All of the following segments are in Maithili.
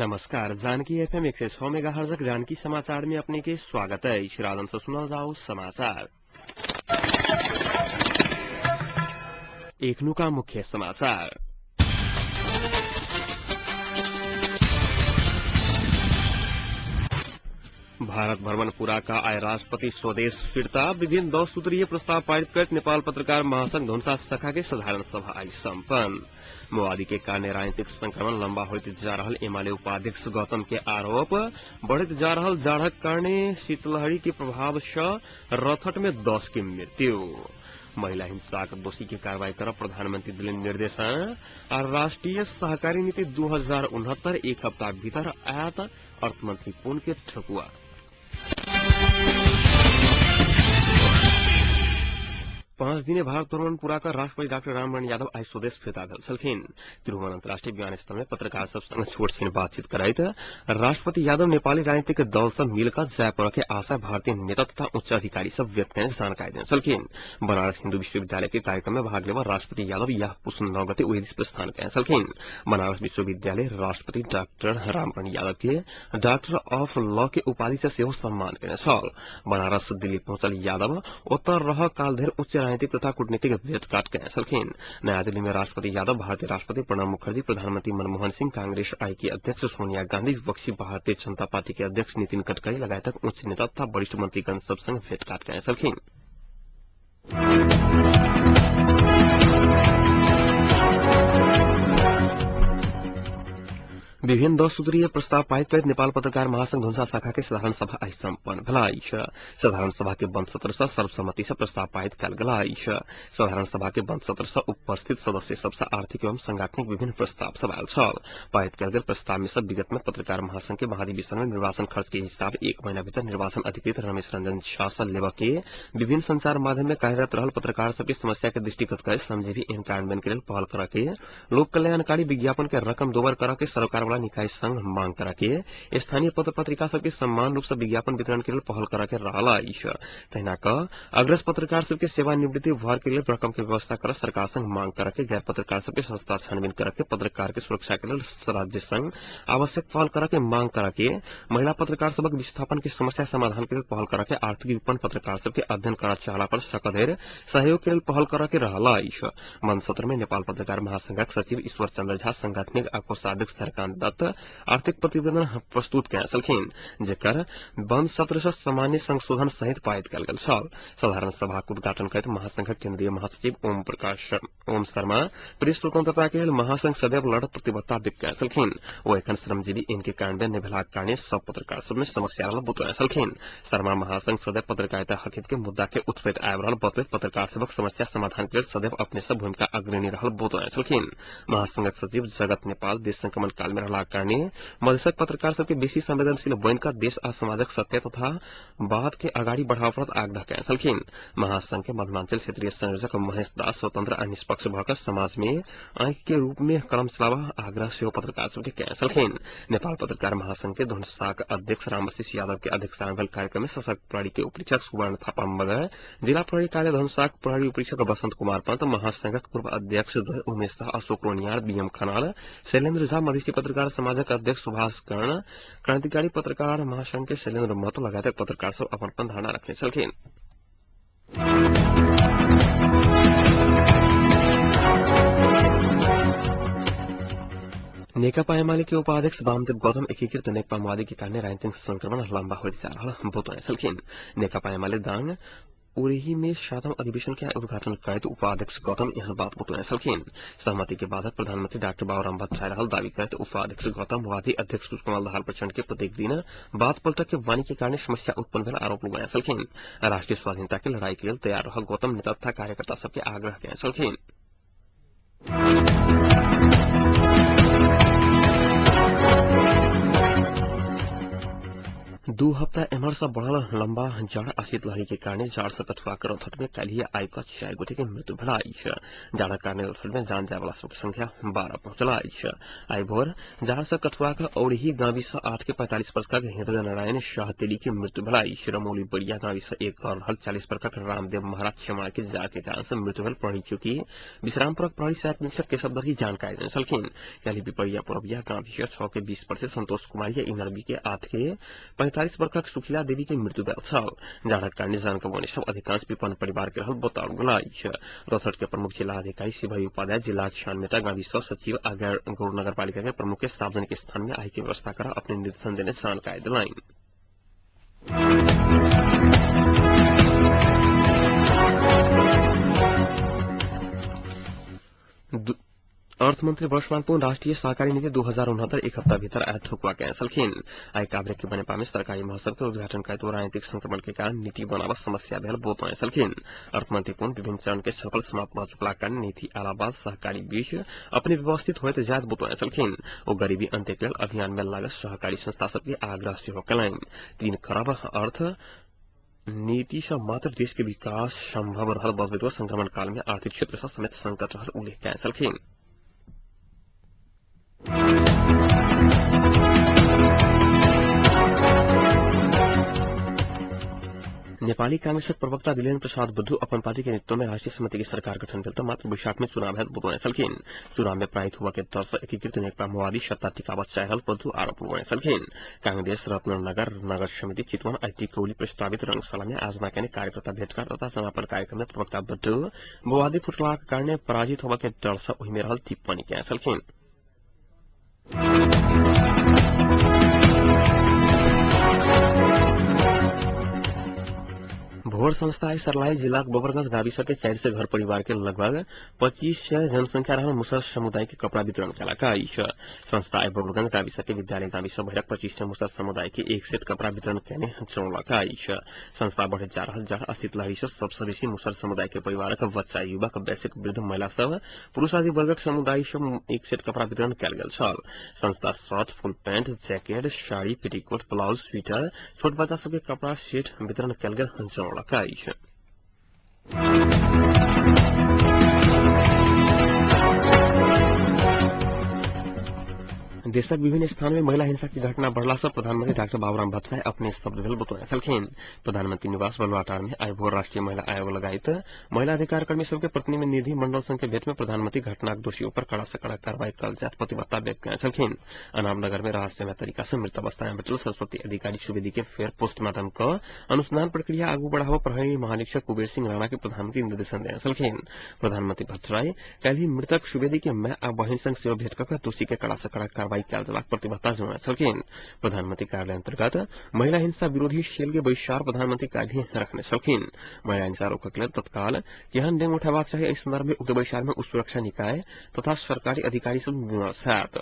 नमस्कार, जानकी एफएम 106 मेगाहर्जक जानकी समाचार में अपने के स्वागत है। रालम से सुनल जाओ समाचार। एखनुका मुख्य समाचार। भारत भ्रमण पूरा का आय राष्ट्रपति स्वदेश फिर्ता। विभिन्न 10 सूत्रीय प्रस्ताव पारित कर नेपाल पत्रकार महासंघ धनुषा शाखा के साधारण सभा आई सम्पन्न। माओवादी के कारण राजनीतिक संक्रमण लंबा होइत जा रहल एमाले उपाध्यक्ष गौतम के आरोप। बढ़ैत जा रहल जाड़क कारणे शीतलहरी के प्रभाव से रथट में 10 के मृत्यु। महिला हिंसाक दोषी के कार्रवाई कर प्रधानमंत्री दिलनि निर्देशन। आ राष्ट्रीय सहकारी नीति 2069 एक हफ्ता भीतर आयत अर्थमंत्री पुन के ठकुआ। 5 दिने भारत भ्रमण पूरा कर राष्ट्रपति डाक्टर रामवरण यादव आई स्वदेश फिर्ता भेल छलखिन। त्रिभुवन अंतर्राष्ट्रीय विमानस्थल में पत्रकार सब संग छोट छिन बातचीत करैत राष्ट्रपति यादव नेपाली राजनीतिक दल सब मिलकर जाय पड़े के आशा भारतीय नेता तथा उच्च अधिकारी सब व्यक्त करने जानकारी देने छलखिन। बनारस हिन्दू विश्वविद्यालय के कार्यक्रम में भाग लेवा राष्ट्रपति यादव यह पुष 9 गते ओहि दिस प्रस्थान कयने छलखिन। बनारस विश्वविद्यालय राष्ट्रपति डाक्टर रामवरण यादव के डॉक्टर ऑफ लॉ के उपाधि से सेहो सम्मान कयने छल। बनारस दिल्ली पहुंचल यादव ओतऽ रह काल धरि उच्च राजनीतिक तथा कूटनीतिक भेंटघाट कयने छलखिन। नया दिल्ली में राष्ट्रपति यादव भारतीय राष्ट्रपति प्रणब मुखर्जी, प्रधानमंत्री मनमोहन सिंह, कांग्रेस आई के अध्यक्ष सोनिया गांधी, विपक्षी भारतीय जनता पार्टी के अध्यक्ष नितिन गडकरी लगायतक उच्च नेता तथा वरिष्ठ मंत्रीगण सब संग भेंटघाट कयने छलखिन। विभिन्न 10 सूत्रीय प्रस्ताव पारित करैत नेपाल पत्रकार महासंघ धनुषा शाखा के साधारण सभा आई सम्पन्न भेल अछि। साधारण सभा के बंद सत्र से सर्वसम्मति से प्रस्ताव पारित कयल गेल अछि। साधारण सभा के बंद सत्र से उपस्थित सदस्य सबसे आर्थिक एवं सांगठनिक विभिन्न प्रस्ताव सब आयल छल। पारित कयल गेल प्रस्ताव में सब विगत में पत्रकार महासंघ के महाधिवेशन में निर्वाचन खर्च के हिसाब 1 महीना भीतर निर्वाचन अधिकृत रमेश रंजन झा से लेबऽ के, विभिन्न संचार माध्यम में कार्यरत रहल पत्रकार सबके समस्या के दृष्टिगत कर श्रमजीवी एहन कार्यान्वयन के लेल पहल करऽ के, लोक कल्याणकारी विज्ञापन के रकम दोबर करऽ के सरकार वाला निकाय संघ मांग करा के, स्थानीय पत्र पत्रिका सबके समान रूप से विज्ञापन वितरण के लेल पहल करा के रहल अछि। तहिना क अग्रज पत्रकार सबके सेवानिवृत्ति भर के लेल रकम के व्यवस्था कर सरकार संग मांग करा के, गैर पत्रकार सबके संस्था छानबीन करा के पत्रकार के सुरक्षा के लेल राज्य संग आवश्यक पहल करा के मांग करा के, महिला पत्रकार सबक विस्थापन के समस्या समाधान के लेल पहल करा के, आर्थिक विपन्न पत्रकार सबके अध्ययन करा चाहला पर सकधेर सहयोग के लेल पहल करा के रहल अछि। मंच सत्र में नेपाल पत्रकार महासंघक सचिव ईश्वर चंद्र झा, सांगठनिक आ कोषाध्यक्ष धरकांत दत्त आर्थिक प्रतिवेदन प्रस्तुत कयने छलखिन, जेकर बंद सत्र से सामान्य संशोधन सहित पारित कयल गेल छल। साधारण सभाक उद्घाटन करैत महासंघक केंद्रीय महासचिव ओम शर्मा प्रेस स्वतंत्रता के लेल महासंघ सदैव लड़त प्रतिबद्धता व्यक्त कयने छलखिन। ओ एखन श्रमजीवी ऐन के कार्यान्वयन नहि भेलाक कारणे सब पत्रकार सब में समस्या रहल बतौने छलखिन। शर्मा महासंघ सदैव पत्रकारिता हकहित के मुद्दा के उठबैत आबि रहल बतबैत पत्रकार सबक समस्या समाधान के लेल सदैव अपने सब भूमिका अग्रणी रहल बतौने छलखिन। महासंघक सचिव जगत नेपाल देश संक्रमण काल में रहलाक कारणे मधेशक पत्रकार सबके बेसी संवेदनशील बनि कऽ देश आ समाजक सत्य तथा बात के अगाडि बढ़ाबऽ पड़त आग्रह कयने छलखिन। महासंघ के मध्यमांचल क्षेत्रीय संयोजक महेश दास स्वतंत्र आ निष्पक्ष भऽ कऽ समाज में आंखि के रूप में कलम चलाबऽ आग्रह सेहो पत्रकार सबके कयने छलखिन। नेपाल पत्रकार महासंघ के धनुषाक अध्यक्ष रामआशीष यादव के अध्यक्षता में भेल कार्यक्रम में सशक्त प्रहरी के उपरीक्षक सुवर्ण थापा मगर, जिला प्रहरी कार्यालय धनुषाक प्रहरी उपरीक्षक बसंत कुमार पंत, महासंघक पूर्व अध्यक्ष उमेश शाह, अशोक रोनियार, बीएम खनाल, शैलेन्द्र झा, मधेसी पत्रकार समाजक अध्यक्ष सुभाष कर्ण, क्रांतिकारी पत्रकार महासंघ के शैलेन्द्र महतो लगायतक पत्रकार सब अपन अपन धारणा रखने छलखिन। नेकपा एमाले के उपाध्यक्ष वामदेव गौतम एकीकृत नेकपा माओवादी के कारणे राजनीतिक संक्रमण लंबा होइत जा रहल बतौने छलखिन। नेकपा एमाले दाङ उरेही में 7वां अधिवेशन के उद्घाटन करैत उपाध्यक्ष गौतम एहन बात बतौने छलखिन। सहमति के बाधक प्रधानमंत्री डाक्टर बाबूराम भट्टराई रहल दावी करैत उपाध्यक्ष गौतम माओवादी अध्यक्ष पुष्पकमल दाहाल प्रचंड के प्रत्येक दिन बात पलटक के वाणी के कारणे समस्या उत्पन्न भेल आरोप लगौने छलखिन। राष्ट्रीय स्वाधीनता के लड़ाई के लेल तैयार रहल गौतम नेता तथा कार्यकर्ता सबके आग्रह कयने छलखिन। 2 हप्ता एम्हर से बढ़ल लंबा जाड़ आ शीतलहरी के कारण जाड़ से कठुआ के रौथट में काल्हि आइ कऽ 4 गोटे के मृत्यु भेल अछि। जाड़क कारण रौथट में जान जाय वाला सबके संख्या 12 पहुंचल अछि। आइ भोर जाड़ से कठुआ के औरही गांवी से 8 के 45 वर्षक हृदय नारायण शाह तेली के मृत्यु भेल अछि। रमौली बड़िया गांवी से 1 घर रहल 40 वर्षक रामदेव महाराज क्षमा के जाड़ के कारण से मृत्यु भेल प्रहरी चौकी विश्रामपुरक प्रहरी सहायक निरीक्षक केशव दर्जी जानकारी देने छलखिन। काल्हि पिपरिया पुरबिया गांवी से 6 के 20 वर्षीय संतोष कुमारी या इनरबी के 8 के 45 वर्षक सुखिला देवी के मृत्यु भेल छल। जाड़क कारण जान गमाउने सब अधिकांश विपन्न परिवार के रहल बताओल गेल अछि। रौतहट के प्रमुख जिला अधिकारी शिवहरि उपाध्याय जिला छानमेटा गांधी सचिव आ गौर नगरपालिका के प्रमुख के सार्वजनिक स्थान में आय के व्यवस्था कर अपने निर्देशन देने जानकारी दिलाइन। अर्थमंत्री वर्षमान पुन राष्ट्रीय सहकारी नीति 2069 एक हफ्ता भीतर आय ठोकुआ के छलखिन। आइ काभ्रे के बनेपा में सरकारी महोत्सव के उद्घाटन करैत राजनीतिक संक्रमण के कारण नीति बनाव समस्या भेल बतौने छलखिन। अर्थमंत्री पुन विभिन्न चरण के छलफल समाप्त भऽ चुकला कारण नीति आलाबाद सहकारी बीच अपने व्यवस्थित होइत जाइत बतौने छलखिन। ओ गरीबी अंत्य के लेल अभियान में लागल सहकारी संस्था सबके आग्रह सेहो कयलनि। 3 खरब अर्थ नीति से मात्र देश के विकास संभव रहल बतबैत संक्रमण काल में आर्थिक क्षेत्र से समेत संकट रहल उल्लेख कयने छलखिन। नेपाली कांग्रेसक प्रवक्ता दिलेन्द्र प्रसाद बुद्धू अपन पार्टी के नेतृत्व में राष्ट्रीय समिति की सरकार गठन भेल तऽ मात्र वैशाख में चुनाव हैत बतौने छलखिन। चुनाव में पराजित हुआ के डर से एकीकृत नेकपा माओवादी सत्ता टिकाबऽ चाहि रहल बुद्धू आरोप लगौने छलखिन। कांग्रेस रत्ननगर नगर समिति चितवन आ टिकौली प्रस्तावित रंगशाला में आयोजना केने कार्यकर्ता भेटघाट तथा समापन कार्यक्रम में प्रवक्ता बुद्धू माओवादी फुटलाक कारणे पराजित होबऽ के डर से ओहि में रहल टिप्पणी केने छलखिन। भोर संस्था आइ सर्लाही जिलाक बबरगंज गाविस के 400 घर परिवार के लगभग 2500 जनसंख्या रहल मुसहर समुदाय के कपड़ा वितरण कयलक अछि। संस्था आइ बबरगंज गाविस के विद्यालय गाविस भरिक 2500 मुसहर समुदाय के 1 सेट कपड़ा वितरण केने जनौलक अछि। संस्था बढ़ैत जा रहल जाड़ आ शीतलहरी से सबसँ बेसी मुसहर समुदाय के परिवारक बच्चा, युवक, वयस्क, वृद्ध, महिला सब, पुरुष आदि वर्गक समुदाय सब 1 सेट कपड़ा वितरण कयल गेल छल। संस्था shirt, full pant, jacket, sari, petticoat, blouse, sweater, छोट बच्चा सबके कपड़ा सेट वितरण कयल गेल जनौलक अछि। देशक विभिन्न स्थान में महिला हिंसा की घटना बढ़ला से प्रधानमंत्री डाक्टर बाबूराम भट्टराई अपने शब्द भेल बतौने छलखिन। प्रधानमंत्री निवास बलुआटार में आइ भोर राष्ट्रीय महिला आयोग लगायत महिला अधिकार कर्मी सबके प्रतिनिधि मंडल संघ के भेंट में प्रधानमंत्री घटनाक दोषी पर कड़ा से कड़ा कार्रवाई कयल जायत प्रतिबद्धता व्यक्त कयने छलखिन। अनामनगर में रहस्यमय तरीका से मृत अवस्था में भेटल सरस्वती अधिकारी सुवेदी के फेर पोस्टमार्टम क अनुसंधान प्रक्रिया आगू बढ़ाबऽ प्रहरी महानिरीक्षक कुबेर सिंह राणा के प्रधानमंत्री निर्देशन देने छलखिन। प्रधानमंत्री भट्टराई काल्हि मृतक सुवेदी के माय आ बहिन संग सेहो भेंट कऽ दोषी के कड़ा से कड़ा कार्रवाई कयल जेबाक प्रतिबद्धता जनौने छलखिन। प्रधानमंत्री कार्यालय अंतर्गत महिला हिंसा विरोधी सेल के बैसार प्रधानमंत्री काल्हि रखने छलखिन। महिला हिंसा रोकक लेल तत्काल केहन डेग उठेबाक चाही एहि संदर्भ में उक्त बैसार में उच्च सुरक्षा निकाय तथा सरकारी अधिकारी सब विमर्श हैत।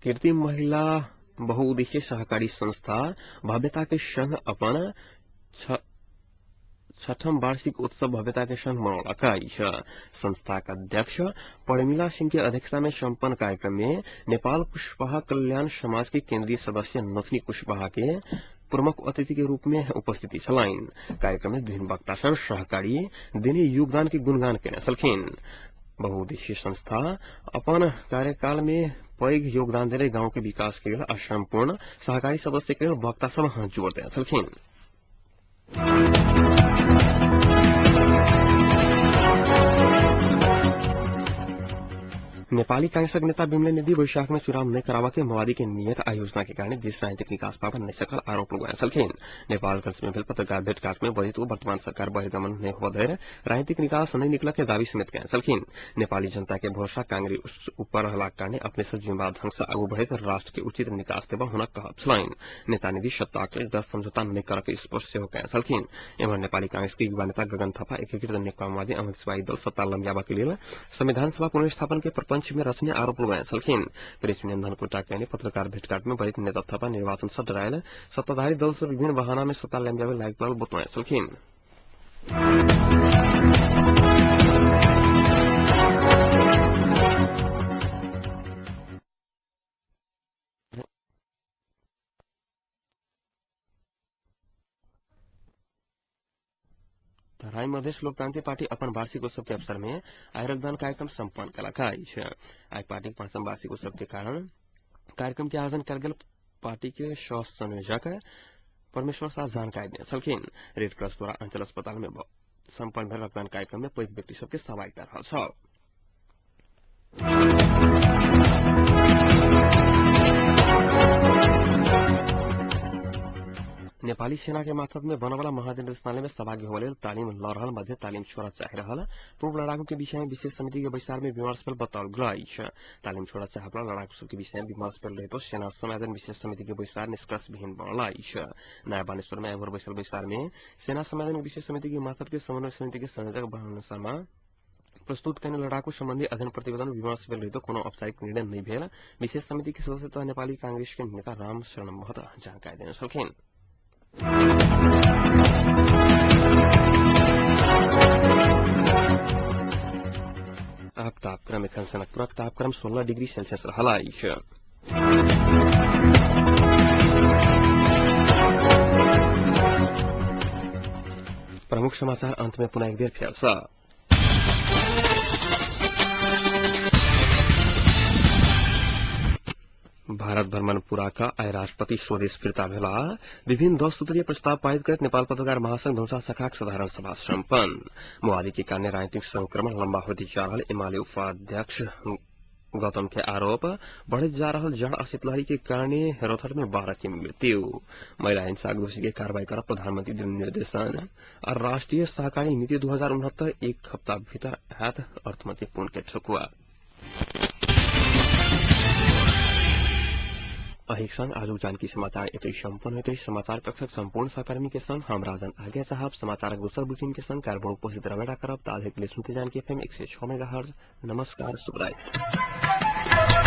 कीर्ति महिला बहुउद्देशीय सहकारी संस्था भव्यता के संग अपन छठम वार्षिक उत्सव भव्यता के संग मनौलक अछि। संस्थाक अध्यक्ष परमिला सिंह के अध्यक्षता में सम्पन्न कार्यक्रम में नेपाल कुशवाहा कल्याण समाज के केंद्रीय सदस्य नथनी कुशवाहा के प्रमुख अतिथि के रूप में उपस्थिति छलनि। कार्यक्रम में विभिन्न वक्ता सब सहकारी देने योगदान के गुणगान केने छलखिन। बहुउद्देशीय संस्था अपन कार्यकाल में पैघ योगदान देने गांव के विकास के लेल आ सम्पूर्ण सहकारी सदस्य के लेल वक्ता सब जोर देने छलखिन। नेपाली कांग्रेसक नेता बिमले निधि वैशाख में चुनाव नहीं करावा के माओवादी के नियत आयोजना के कारण देश राजनीतिक निकास पाबऽ नहीं सकल आरोप लगौने छलखिन। नेपालगंज में भेल पत्रकार भेटघाट में बजैत ओ वर्तमान सरकार बहिर्गमन नहीं हुआ धरि राजनीतिक निकास नहीं निकल के दावी समेत कयने छलखिन। नेपाली जनता के भरोसा कांग्रेस ऊपर रहलाक कारण अपने सब जिम्मेदार ढंग से आगू बढ़ैत राष्ट्र के उचित निकास देबऽ हुनक कहब छलनि। नेता निधि सत्ताक लेल दल समझौता नहीं करऽ के स्पष्ट सेहो कयने छलखिन। एम्हर नेपाली कांग्रेस के युवा नेता गगन थापा एकीकृत नेकपा माओवादी अमृतवादी दल सत्ता लम्बियाबऽ के लेल संविधान सभा पुनर्स्थापन के प्रपंच में रचने आरोप लगाए छलखिन। प्रेस यूनियन धनकुटा कयने पत्रकार भेटघाट में बजैत नेता थापा निर्वाचन से डरायल सत्ताधारी दल से विभिन्न बहाना में सत्ता लम्बियाबे लागि पड़ल बतौने छलखिन। तरहाई मधेश लोकतांत्रिक पार्टी अपन वार्षिक उत्सव के अवसर में आइ रक्तदान कार्यक्रम सम्पन्न केलक अछि। आइ पार्टी के 5म वार्षिक उत्सव के कारण कार्यक्रम के आयोजन कयल गेल पार्टी के सह संयोजक परमेश्वर शाह जानकारी देने छलखिन। रेड क्रॉस द्वारा अंचल अस्पताल में सम्पन्न भेल रक्तदान कार्यक्रम में पैघ व्यक्ति सबके सहभागिता रहल छल। नेपाली सेना के मार्फत में बनवाला महानिर्देशनालय में सहभागी होने तालीम ल रहल मध्ये तालीम छोड़ा चाहि रहल पूर्व लड़ाकू के विषय में विशेष समिति के बैसार में विमर्श भेल बताओल गेल अछि। तालीम छोड़ा चाहे लड़ाकू सब के विषय में विमर्श भेल रहितो सेना समायोजन विशेष समिति के बैसार निष्कर्ष विहीन बनल अछि। नयाँ बानेश्वर में आइ बैसल बैसार में सेना समायोजन विशेष समिति के मार्फत के समन्वय समिति के संयोजक बहन शर्मा प्रस्तुत कयने लड़ाकू सम्बन्धी अध्ययन प्रतिवेदन विमर्श भेल रहितो कोनो औपचारिक निर्णय नहि भेल विशेष समिति के सदस्य तथा नेपाली कांग्रेस के नेता राम शरण महत जानकारी देने छलखिन। आब तापक्रम एखन सनकपुरक तापक्रम 16 डिग्री सेल्सियस रहल अछि। प्रमुख समाचार अंत में पुनः एक बेर फेर सँ। भारत भ्रमण पूरा क आइ राष्ट्रपति स्वदेश फिर्ता भेला। विभिन्न 10 सूत्रीय प्रस्ताव पारित करैत नेपाल पत्रकार महासंघ धनुषा शाखाक साधारण सभा सम्पन्न। महामारी के कारण राजनीतिक संक्रमण लम्बा होइत जा रहल एमाले उपाध्यक्ष गौतम के आरोप। बढ़ैत जा रहल जाड़ आ शीतलहरी के कारण रौतहट में 12 के मृत्यु। महिला हिंसा दोषी के कार्रवाई कर प्रधानमंत्री निर्देशन। और राष्ट्रीय सहकारी नीति 2069 एक हप्ता भीतर आयात अर्थमंत्री पुन के ठकुआ। अहिक संग आजुक जानकी समाचार एतै सम्पन्न होइत अछि। समाचार कक्षक सम्पूर्ण सहकर्मी के संग हम राजन आज्ञा चाहब। समाचारक दोसर बुलेटिन के संग काल्हि उपस्थित रहबे करब। ताधरि के लिए सुनते जानकी FM 106 megahertz. नमस्कार, शुभरात्रि।